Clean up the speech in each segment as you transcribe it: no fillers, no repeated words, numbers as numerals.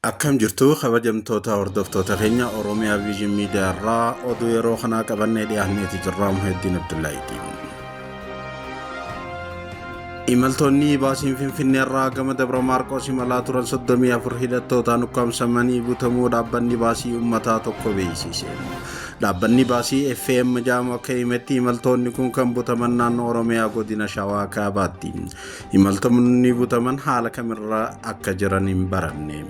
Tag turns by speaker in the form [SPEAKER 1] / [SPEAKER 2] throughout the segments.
[SPEAKER 1] Akkam jirtu kabajamtoota hordoftoota keenya Oromiyaa Viijin Miidiyaa irraa oduu yeroo kanaa qabannee dhiyaanneeti jirra. Muheddin Abdullaahiiti. Imaltoonni baasiin Finfinnee irraa gama Dabra Maarqoos imalaa turan 34 hidhattootaan ukkaamsamanii butamuu dhaabbanni baasii uummataa tokko beeksise. Dhaabbanni baasii FM jedhamu akka himetti imaltoonni kun kan butaman naannoo Oromiyaa godina Shawaa Kaabaatti. Imaltoonni butaman haala kamirra akka jiran hin baramne.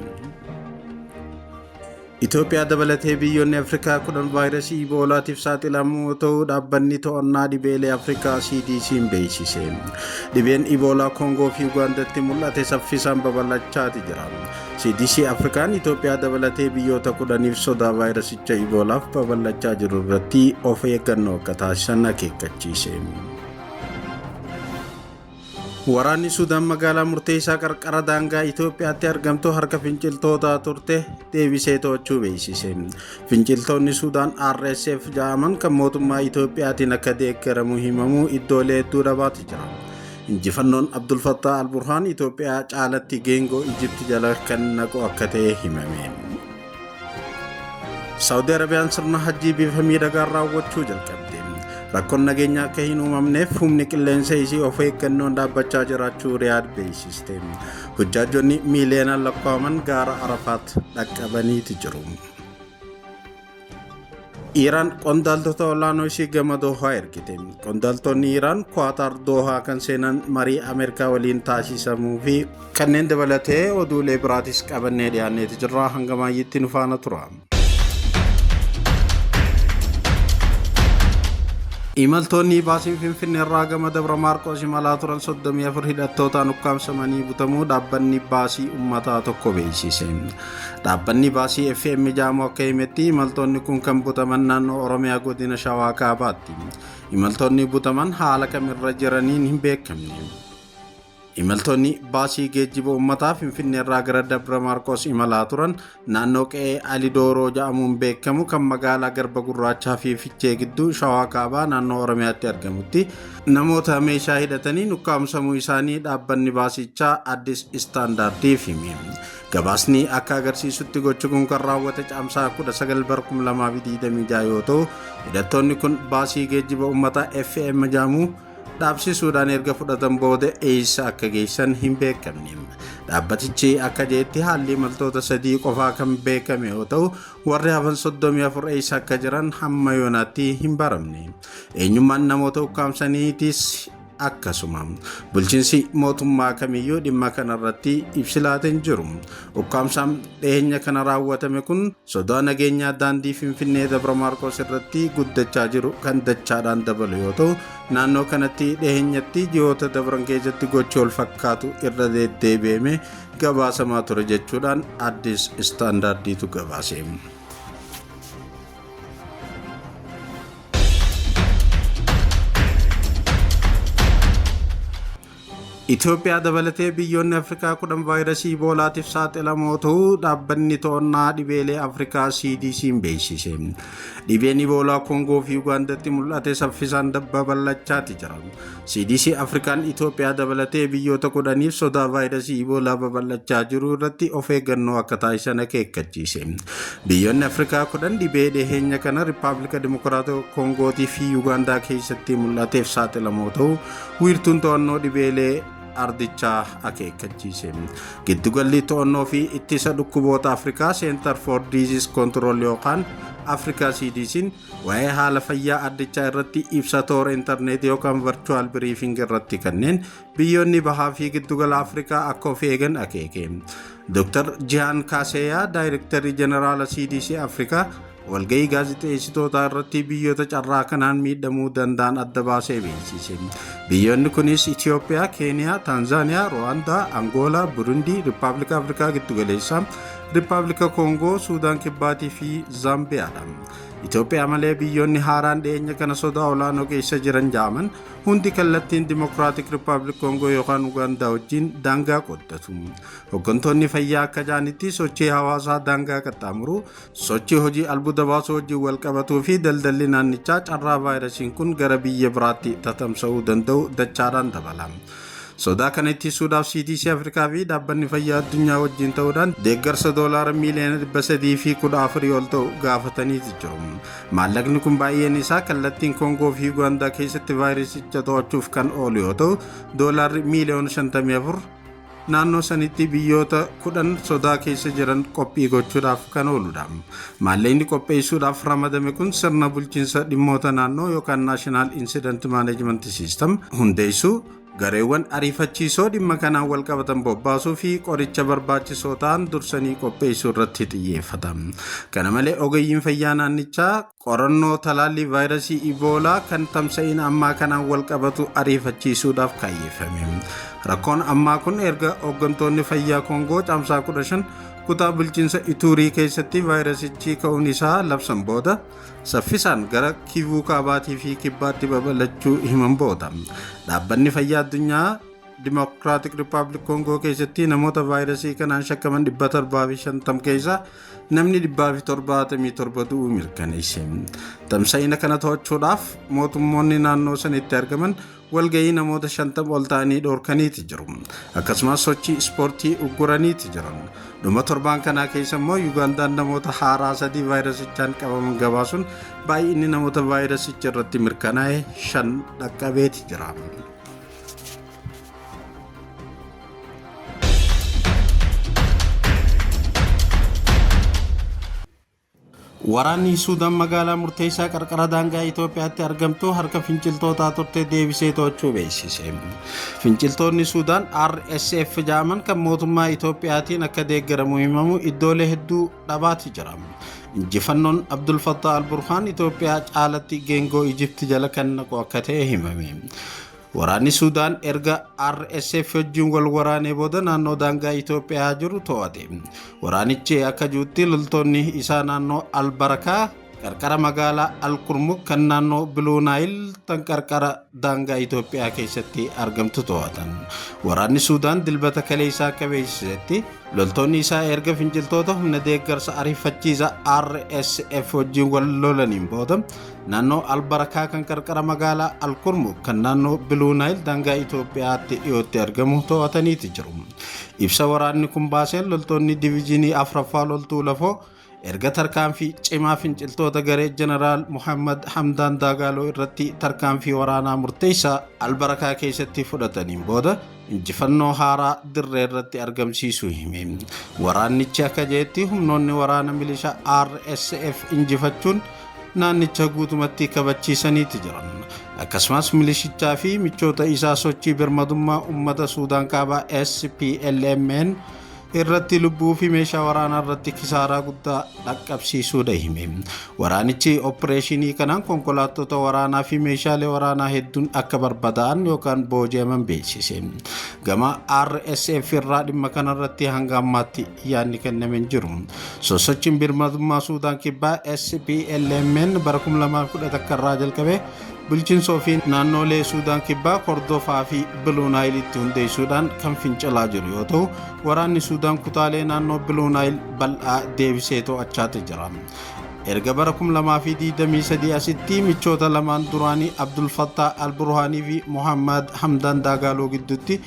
[SPEAKER 1] Itoophiyaa dabalatee biyyoonni Afrikaa 10 vaayirasii Iboolaatiif saaxilamoo ta'uu dhaabbanni to'annaa dhibeelee Afrikaa CDC'n beeksise. Dhibeen Iboolaa Koongoo fi Ugaandatti mul'ate saffisaan babal'achaati jira. CDC Afrikaan Itoophiyaa dabalatee biyyoota 10f sodaa vaayirasicha Iboolaaf babal'achaa jiru irratti of eeggannoo akka taasisan akeekkachiise. Waraanni Suudaan magaalaa murteessaa qarqara daangaa Itoophiyaatti argamtu harka finciltootaa turte deebisee to'achuu beeksise. Finciltoonni Suudaan RSF jedhaman kan mootummaa Itoophiyaatiin akka deeggaramu himamu iddoolee hedduu dhabaati jira. Injifannoon Abdul Fattah al-Burhaan Itoophiyaa caalatti geengoo Ijipti jala kan naqu akka ta'e himame. Saawudi Arabiyaan sirna hajjii bifa miidhagaan raawwachuu jalqabde. Rakkoon nageenyaa akka hin uumamneef humni qilleensa isii of eeggannoon dhaabbachaa jiraachuu Riyaad beeksiste. Hujjaajonni miiliyoonaan lakkaa'aman gaara Arafaat dhaqqabaniiti jiru. Iiraan qondaaltota olaanoo ishii gama Doohaa ergite. Qondaaltonni Iiraan Kuwaataar Doohaa kan seenan marii Ameerikaa waliin taasisamuu fi kanneen dabalatee oduulee biraatis qabannee dhiyaanneeti jirra. Hanga maayyiitti nu faana tura. Imaltoonni baasiin Finfinnee irraa gama Dabra Maarqoos imalaa turan 34 hidhattootaan ukkaamsamanii butamuu dhaabbanni baasii uummataa tokko beeksise. Dhaabbanni baasii FM jedhamu akka himetti imaltoonni kun kan butaman naannoo Oromiyaa godina Shawaa Kaabaatti. Imaltoonni butaman haala kamirra jiraniin hin beekamne. Imaltoonni baasii geejjiba uummataa Finfinnee irraa gara Dabra Maarqos imalaa turan naannoo qe'ee Alidooroo jedhamuun beekamu kan magaalaa Garba Gurraachaa fi Fichee gidduu Shawaa Kaabaa naannoo Oromiyaatti argamutti namoota meeshaa hidhatanii ukkaamsamuu isaanii dhaabbanni baasichaa Addis Istaandaardiif hime. Gabaasni akka agarsiisutti gochi kun kan raawwate caamsaa 19 bara 2026 yoo ta'u, hidhattoonni kun baasii geejjiba uummataa FM jedhamu dhaabsisuudhaan erga fudhatan booda eessa akka geessan hin beekamne. Dhaabbatichi akka jedhetti haalli imaltoota sadii qofaa kan beekame yoo ta'u, warri hafan 34 eessa akka jiran hamma yoonaatti hin baramne. Eenyummaan namoota ukkaamsaniitis akkasuma. Bulchiinsi mootummaa kamiyyuu dhimma kanarratti ibsi laatee hin jiru. Ukkaamsaan dhiyeenya kana raawwatame kun sodaa nageenyaa daandii Finfinnee Dabra Maarqos irratti guddachaa jiru kan dachaadhaan dabalu yoo ta'u, naannoo kanatti dhiyeenyatti ji'oota dabran keessatti gochi wal fakkaatu irra deddeebi'ame gabaasamaa ture jechuudhaan Addis Istaandaardiitu gabaase. Itoophiyaa dabalatee biyyoonni Afrikaa 10 vaayirasii Iboolaatiif saaxilamoo ta'uu dhaabbanni to'annaa dhibeelee Afrikaa CDC'n beeksise. Dhibeen Iboolaa Koongoo fi Ugaandatti mul'ate saffisaan babal'achaati jira. CDC Afrikaan Itoophiyaa dabalatee biyyoota 10f sodaa vaayirasii Iboolaa babal'achaa jiru irratti of eeggannoo akka taasisan akeekkachiise. Biyyoonni Afrikaa 10 dhibee dhiheenya kana Rippaabilika Dimokiraatawaa Koongootii fi Ugaandaa keessatti mul'ateef saaxilamoo ta'uu wiirtuun to'annoo dhibeelee ardichaa akeekkachiise. Giddugalli to'annoo fi ittisa dhukkuboota Afrikaa Center for Disease Control yookaan Afrikaa CDC'n waa'ee haala fayyaa ardichaa irratti ibsa toora intarneetii yookaan virtual briefing irratti kanneen biyyoonni bahaa fi giddugala Afrikaa akka of eegan akeeke. Dr. Jihaan Kaaseeyaa, Daayirektarri Jeneraala CDC Afrikaa, walga'ii gaazexeessitootaa irratti biyyoota carraa kanaan miidhamuu danda'an adda baasee beeksise. Biyyoonni kunis Itoophiyaa, Keeniyaa, Taanzaaniyaa, Ruwaandaa, Angoolaa, Burundii, Rippaabilika Afrikaa Giddugaleessaa, Rippaabilika Koongoo, Suudaan Kibbaatii fi Zaambiyaadha. Itoophiyaa malee biyyoonni haaraan dhiyeenya kana sodaa olaanoo keessa jiran jaaman hundi kallattiin Dimokiraatik Rippaabilik Koongoo yookaan Ugaandaa wajjin daangaa qooddatu. Hooggantoonni fayyaa akka jaanitti sochii hawaasaa daangaa qaxxaamuru, sochii hojii albuuda baasuu wajjin wal qabatuu fi daldalli naannichaa carraa vaayirasiin kun gara biyya biraatti tatamsa'uu danda'u dachaadhaan dabala. Sodaa kana ittisuudhaaf CDC Afrikaa fi dhaabbanni fayyaa addunyaa wajjin ta'uudhaan deeggarsa doolaara miiliyoona 314 ol ta'u gaafataniiti jiru. Maallaqni kun baay'een isaa kallattiin Koongoo fi Ugaandaa keessatti vaayirasicha to'achuuf kan oolu yoo ta'u, doolaarri miiliyoona 54 naannoo sanitti biyyoota 10 sodaa keessa jiran qophii gochuudhaaf kan ooludha. Maallaqni qopheessuudhaaf ramadame kun sirna bulchiinsa dhimmoota naannoo yookaan National Incident Management System hundeessuu, gareewwan ariifachiisoo dhimma kanaan wal qabatan bobbaasuu fi qoricha barbaachisoo ta'an dursanii qopheessuu irratti xiyyeeffata. Kana malee ogeeyyiin fayyaa naannichaa qorannoo talaallii vaayirasii Iboolaa kan tamsa'ina ammaa kanaan wal qabatu ariifachiisuudhaaf kaayyeeffame. Rakkoon ammaa kun erga hooggantoonni fayyaa Koongoo Caamsaa 15 kutaa bulchiinsa Ituurii keessatti vaayirasichi ka'uun isaa labsan booda saffisaan gara Kivuu kaabaatii fi kibbaatti babal'achuu himan booda. Dhaabbanni fayyaa addunyaa Dimokiraatik Rippaabilik Koongoo keessatti namoota vaayirasii kanaan shakkaman 750 keessaa namni 777 du'uu mirkaneesse. Tamsa'ina kana to'achuudhaaf mootummoonni naannoo sanitti argaman walga'ii namoota 50 ol ta'anii dhoorkaniiti jiru. Akkasumas sochii ispoortii ugguraniiti jiran. Dhuma torbaan kanaa keessa immoo Yugaandaan namoota haaraa 3 vaayirasichaan qabaman gabaasuun baay'inni namoota vaayirasicha irratti mirkanaa'e 5 dhaqqabeeti jira. Waraanni Suudaan magaalaa murteessaa qarqara daangaa Itoophiyaatti argamtu harka finciltootaa turte deebisee to'achuu beeksise. Finciltoonni Suudaan RSF jedhaman kan mootummaa Itoophiyaatiin akka deeggaramu himamu iddoolee hedduu dhabaati jira. Injifannoon Abdul Fattah al-Burhaan Itoophiyaa caalatti geengoo Ijipti jala kan naqu akka ta'e himame. Waraanni Suudaan erga RSF wajjin wal waraanee booda naannoo daangaa Itoophiyaa jiru to'ate. Waraanichi akka jirutti loltoonni isaa naannoo Albarakaa qarqara magaalaa Alkurmuk kan naannoo Biluu Naayil tan qarqara daangaa Itoophiyaa keessatti argamtu to'atan. Waraanni Suudaan Dilbata kaleessaa akka beeksisetti loltoonni isaa erga finciltoota humna deeggarsa ariifachiisa RSF wajjin wal lolaniin booda naannoo Albarakaa kan qarqara magaalaa Alkurmuk kan naannoo Biluu Naayil daangaa Itoophiyaatti dhiyootti argamu to'ataniiti jiru. Ibsa waraanni kun baaseen loltoonni diviizinii 4ffaa loltuu lafoo erga tarkaanfii cimaa finciltoota garee Jeneraal Muhammad Hamdaan Daagaaloo irratti tarkaanfii waraanaa murteessaa Albarakaa keessatti fudhataniin booda injifannoo haaraa dirree irratti argamsiisuu hime. Waraannichi akka jedhetti humnoonni waraana milishaa RSF injifachuun naannicha guutumatti kabachiisaniiti jiran. Akkasumas milishichaa fi michoota isaa sochii birmadummaa uummata Suudaan kaabaa SPLMN irratti lubbuu fi meeshaa waraanaa irratti kisaaraa guddaa dhaqqabsiisuudha hime. Waraanichi opereeshinii kanaan konkolaattota waraanaa fi meeshaalee waraanaa hedduun akka barbadaa'an yookaan booji'aman beeksise. Gama RSF irraa dhimma kanarratti hanga ammaatti yaadni kenname hin jiru. Sosochiin birmadummaa Suudaan kibbaa SPLMN bara 2011 irraa jalqabee bulchiinsa ofii naannolee Suudaan kibbaa Kordofaa fi Biluu Naayilitti hundeessuudhaan kan fincilaa jiru yoo ta'u, waraanni Suudaan kutaalee naannoo Biluu Naayil bal'aa deebisee to'achaati jira. Erga bara 2023 asitti michoota lamaan duraanii Abdul Fattah al-Burhaanii fi Muhammad Hamdaan Daagaaloo gidduutti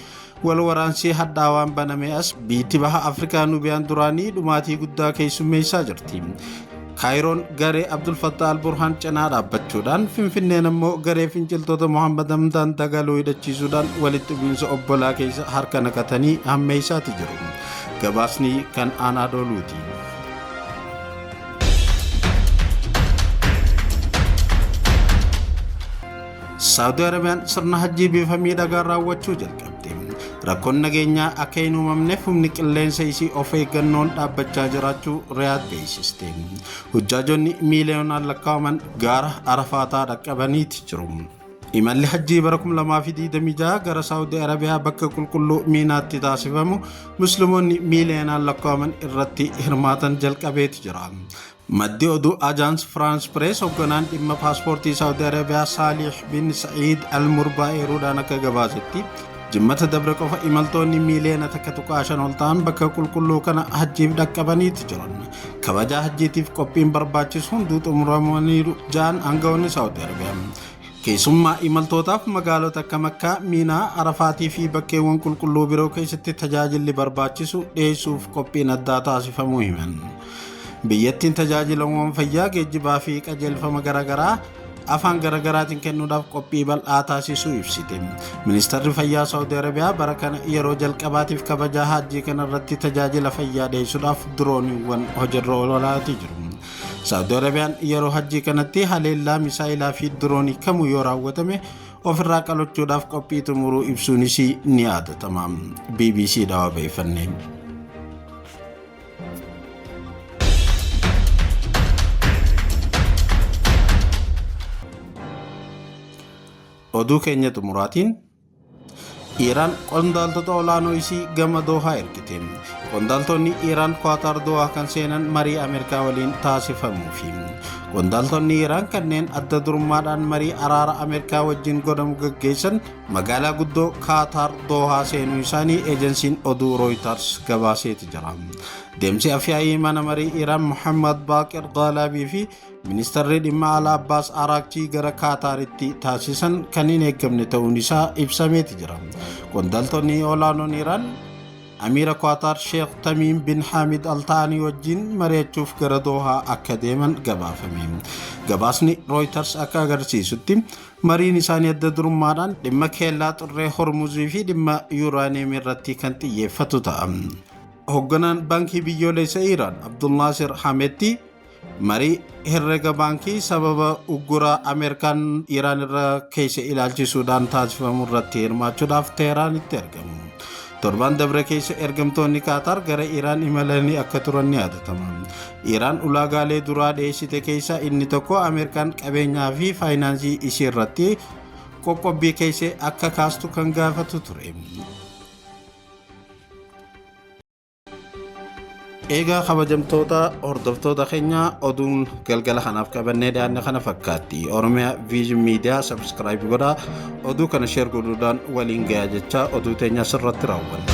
[SPEAKER 1] wal waraansii hadhaawaan baname as biitti baha Afrikaa Nubiyaan duraanii dhumaatii guddaa keessummeessaa jirti. Kaayiroon garee Abdul Fattah al-Burhaan cinaa dhaabbachuudhaan Finfinneen ammoo garee finciltoota Muhammad Hamdaan Dagaloo hidhachiisuudhaan walitti bu'iinsa obbolaa keessa harka naqatanii hammeessaati jiru. Gabaasni kan Anaadooluuti. Saawudii Arabiyaan sirna hajjii bifa miidhagaan raawwachuu jalqabde. Rakkoon nageenyaa akka hin uumamneef humni qilleensa isii of eeggannoon dhaabbachaa jiraachuu Riyaad beeksiste. Hujjaajonni miiliyoonaan lakkaa'aman gaara Arafaataa dhaqqabaniiti jiru. Imalli hajjii bara 2026 gara Saawudii Arabiyaa bakka qulqulluu Miinaatti taasifamu musliimoonni miiliyoonaan lakkaa'aman irratti hirmaatan jalqabeeti jira. Maddi oduu Ajaans Firaans Pirees hoogganaan dhimma paaspoortii Saawudii Arabiyaa Saalih bin Sa'iid Al-Murbaa eeruudhaan akka gabaasetti jimmata dabre qofa imaltoonni miiliyoona 1.5 ol ta'an bakka qulqulluu kana hajjiif dhaqqabaniiti jiran. Kabajaa hajjiitiif qophiin barbaachisu hunduu xumuramaniiru ja'an aangawoonni Saawudii Arabiyaa. Keessummaa imaltootaaf magaalota akka Makkaa, Miinaa, Arafaatii fi bakkeewwan qulqulluu biroo keessatti tajaajilli barbaachisu dhiyeessuuf qophiin addaa taasifamuu himan. Biyyattiin tajaajilawwan fayyaa, geejjibaa fi qajeelfama garaagaraa afaan garaagaraatiin kennuudhaaf qophii bal'aa taasisuu ibsite. Ministeerri Fayyaa Saawudii Arabiyaa bara kana yeroo jalqabaatiif kabaja hajjii kanarratti tajaajila fayyaa dhiyeessuudhaaf dirooniiwwan hojiirra oolaatii jiru. Saawudii Arabiyaan yeroo hajjii kanatti haleellaa misaayilaa fi diroonii kamuu yoo raawwatame ofirraa qolachuudhaaf qophii xumuruu ibsuunis ni yaadatama. BBC dhaa wabeeffanne. Oduu keenya xumuraatiin Iiraan qondaaltota olaanoo isii gama Doohaa ergite. Qondaaltonni Iiraan Kwaatar Doohaa kan seenan marii Ameerikaa waliin taasifamuufi. Qondaaltonni Iiraan kanneen adda durummaadhaan marii araara Ameerikaa wajjin godhamu gaggeessan magaalaa guddoo Kaataar Doohaa seenuu isaanii eejensiin oduu Rooyitars gabaaseeti jira. Deemsi afyaa'ii mana marii Iiraan Muhammad Baaqir Gaalaabii fi Ministarri dhimma alaa Abbaas Araakchii gara Kaataaritti taasisan kan hin eegamne ta'uun isaa ibsameeti jira. Qondaaltonni olaanoon Iiraan Amiira Kwaataar Sheekh Tamiim bin Hamid Al Taanii wajjin mari'achuuf gara Doohaa akka deeman gabaafame. Gabaasni Rooyitars akka agarsiisutti mariin isaanii adda durummaadhaan dhimma keellaa xurree Hormuzii fi dhimma yuuraaniyeemii irratti kan xiyyeeffatu ta'a. Hoogganaan Baankii Biyyoolessa Iiraan Abdulnaasir Hametti marii herrega baankii sababa uggura Ameerikaan Iiraan irra keessa ilaalchisuudhaan taasifamu irratti hirmaachuudhaaf Teeraanitti argamu. Torban dabre keessa ergamtoonni Kaataar gara Iiraan imalanii akka turan ni yaadatama. Iiraan ulaagaalee duraa dhiyeessite keessaa inni tokko Ameerikaan qabeenyaa fi faayinaansii ishee irratti qoqqobbii keessa akka kaastu kan gaafatu ture. Eegaa kabajamtoota hordoftoota keenya, oduun galgala kanaaf qabannee dhiyaanne kana fakkaatti. Oromiyaa Vision Miidiyaa subscribe godhaa, oduu kana share godhuudhaan waliin gahaa jecha oduu teenya asirratti raawwanna.